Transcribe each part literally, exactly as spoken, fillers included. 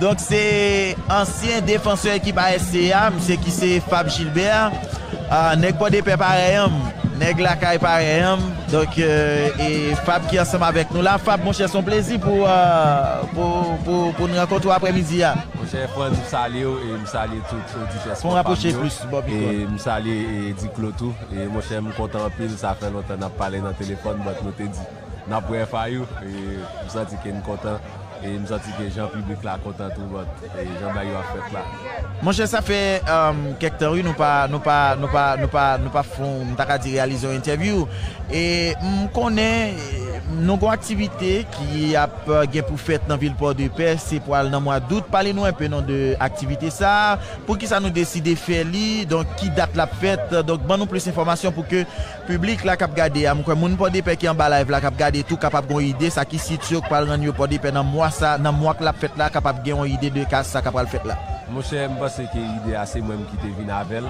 Donk, se ansyen defansè ekip A S C a, misye ki se Fab Gilbert. Ah, nèg Pòdepè parèy an m, nèg lakay parèy an m. Donk, euh, e Fab ki ansanm avèk nou la. Fab, monchè, se yon plezi pou, euh, pou, pou, pou n rankontre w aprèmidi a. Monchè Frantz, m salye w e m salye tout oditè Fon Sport Pam rapwoche yo. Plis bò mikwo. E m salye e Diklo tou. E monchè, m kontan anpil, sa fè lontan n ap pale nan telefòn, but nou te di n ap wè Fayou. E m santi ke n kontan. E m santi ke jan piblik la kontan tou, but e jan bagay yo ap fèt la. Monchè, sa fè, um, kèk tan, wi, nou pa, nou pa, nou pa, nou pa, nou pa fon, m ta ka di, reyalize yon entèvyou. E m konnen, e, nou gon aktivite ki ap, e, gen pou fèt nan vil Pòdepè, se pral nan mwa dout. Pale nou enpe non de aktivite sa a. Poukisa nou deside fè li? Donk, ki dat l ap fèt? Donk, ban nou plis enfòmasyon pou ke piblik la k ap gade a, m kwè moun Pòdepè ki anba live la k ap gade tou kapab gon ide sa ki sitye yo k pral rann yo Pòdepè nan mwa sa, nan mwa k l ap fèt la, kapab gen yon ide de ka sa k ap pral fèt la. Monchè, m panse ke ide a se mwen menm ki te vin avè l.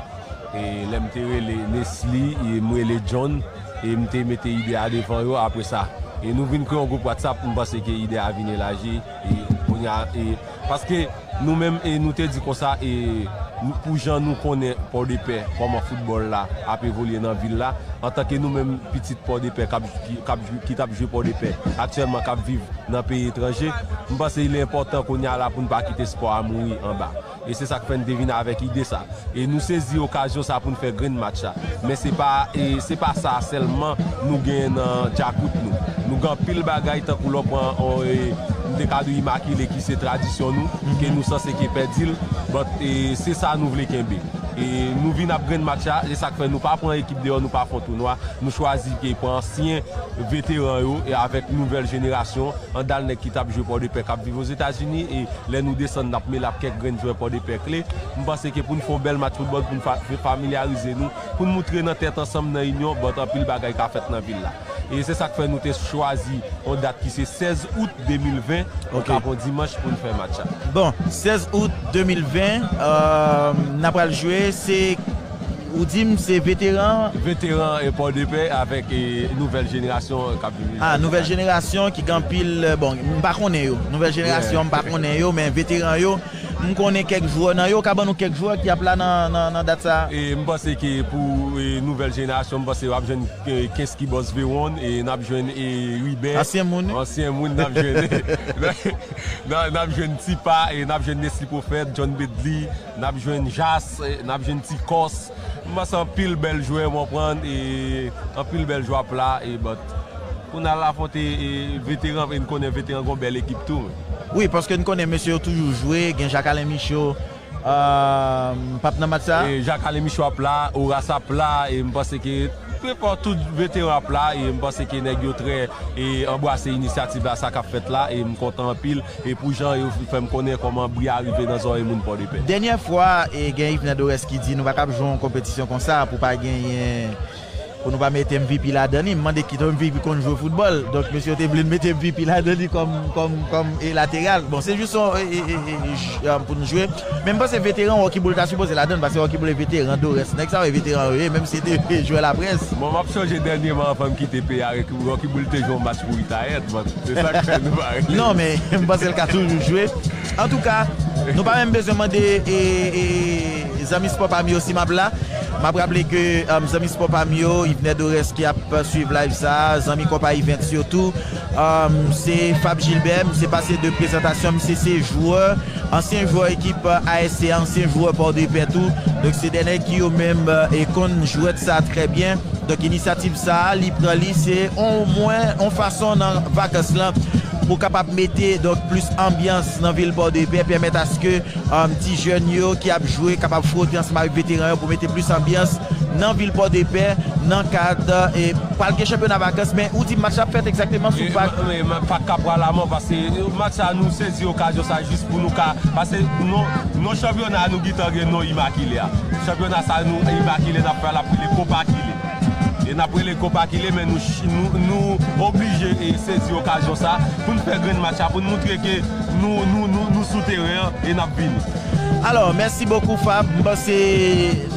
E lè m te rele Nesly, e m rele John, e m te mete ide a devan yo apre sa. E nou vin kreye yon gwoup WhatsApp, m panse ke ide a vin elaji. E kounye a, e, paske nou menm, e nou te di konsa, e nou, pou jan nou konnen Pòdepè, kòman foutbòl la ap evolye nan vil la, antanke nou menm pitit Pòdepè k ap, ki, k ap, ki t ap jwe Pòdepè, aktyèlman k ap viv nan peyi etranje, m panse li enpòtan kounye a la pou n pa kite spò a mouri anba. E se sa k fè n te vin avèk ide sa. E nou sezi okazyon sa pou n fè grenn match la. Men se pa, e se pa sa sèlman nou genyen nan djakout nou. Nou gen anpil bagay tankou lè w pran, o, e, m te ka di w imakile ki se tradisyon nou, ke nou sanse ke pèdi l, but, e, se sa nou vle kenbe. E nou vin ap grenn match la, se sa k fè nou pa pran ekip deyò, nou pa fè yon tounwa, nou chwazi ke pran ansyen veteran yo e avèk nouvèl jenerasyon, andal nèg ki t ap jwe Pòdepè k ap viv Ozetazini, e lè nou desann, n ap mele ak kèk grenn jwè Pòdepè kle. M panse ke pou n fè yon bèl match foutbòl, pou n fa-, familyarize nou, pou n moutre nan tèt ansanm, nan inyon, but anpil bagay ka fèt nan vil la. E se sa k fè nou te chwazi yon dat ki se sèz out de mil ven, yon, ok, k ap yon dimanch pou n fè match la. Bon, sèz out de mil ven, euh, n ap pral jwe, se Ou di m se veteran? Veteran e Pòdepè avèk, e, nouvèl jenerasyon k ap vini. Ah, nouvèl jenerasyon ki gen anpil, bon, m pa konnen yo. Nouvèl jenerasyon, yeah, m pa konnen yo, men veteran yo, m konnen kèk jwè nan yo. Ka ban nou kèk jwè ki ap la nan, nan, nan dat sa a? E m panse ke pou, e, nouvèl jenerasyon, m panse w ap jwenn, e, Kensky Boss Veron, e n ap jwenn, e, Ribè. Ansyen moun. Ansyen moun, n ap jwenn. N ap, n ap jwenn Tipa, e n ap jwenn Nesly Prophète, John Bedly, n ap jwenn Jas, e n ap jwenn Ti Kòs. M panse anpil bèl jwè, w konprann, e anpil bèl jwè ap la, e but pou n al afwonte, e, veteran, e n konnen veteran gon bèl ekip tou. Wi, paske n konnen mesye yo toujou jwe, gen Jacques Alain Michaud, euh, p ap nan match sa a? E Jacques Alain Michaud ap la, Horace ap la, e m panse ke nenpòt tout veteran ap la, e m panse ke nèg yo trè, e, anbrase inisyativ la, sa k ap fèt la, e m kontan anpil. E pou jan yo fè m konnen kòman bri a rive nan zòrèy moun Pòdepè. Dènyè fwa, e gen Yvenè Dorès ki di nou pa kab jwe yon konpetisyon konsa pou pa genyen, pou nou pa mete M V P ladan li. M mande ki M V P konn jwe foutbòl. Donk, mesye yo te vle n mete M V P ladan li kòm, kòm, kòm, e, lateral. Bon, se jis yon, e, e, e, e, j-, e, pou n jwe. Men m panse veteran Rocky Boule ta sipoze ladan l, paske Rocky Boule e veteran Dorès. Nèg sa yo e veteran yo ye, menm si se te jwè laprès. Bon, m ap sonje dènyèman anvan m kite peyi a, Rocky Boule te jwe yon match pou Itayèt, but se sa k fè nou pa rele. Non, men m panse l ka toujou jwe. Antouka, nou pa menm bezwen mande, e, e, zanmi Spò Pam yo si m ap la. M ap raple ke, um, zanmi Spò Pam yo, Yvenè Dorès ki ap swiv live sa, zanmi Konpa Events yo tou. Um, se Fab Gilbert, misye pase de prezantasyon, misye se jwè, ansyen jwè ekip, euh, A S C a, ansyen jwè Pòdepè tou. Donk, se de nèg ki yo menm, euh, e konn jwèt sa trè byen. Donk, inisyativ sa a, li pran li, se omwen yon fason nan vakans lan pou kapab mete, donk, plis anbyans nan vil Pòdepè, pèmèt aske, um, ti jèn yo ki ap jwe kapab fwote ansanm avèk veteran yo pou mete plis anbyans nan vil Pòdepè, nan kad, e, pral gen chanpyona vakans, men ou di match la ap fèt egzakteman sou Pak. E, ma-, e, ma-, Pak ka pral avan, paske match sa, nou sezi okazyon sa jis pou nou ka, paske non, non chanpyona nou gentan gen non imakile a. Chanpyona sa nou imakile n ap fè l ap rele Kopa Kile. E n ap rele Kopa Kile, men nou ch-, nou, nou oblije, e, sezi okazyon sa pou n fè grenn match la, pou n moutre ke nou, nou, nou, nou sou teren an e n ap vini. Alò, mèsi bokou, Fab. M panse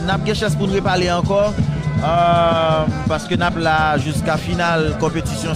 n ap gen chans pou n repale ankò, euh, paske n ap la jiska final konpetisyon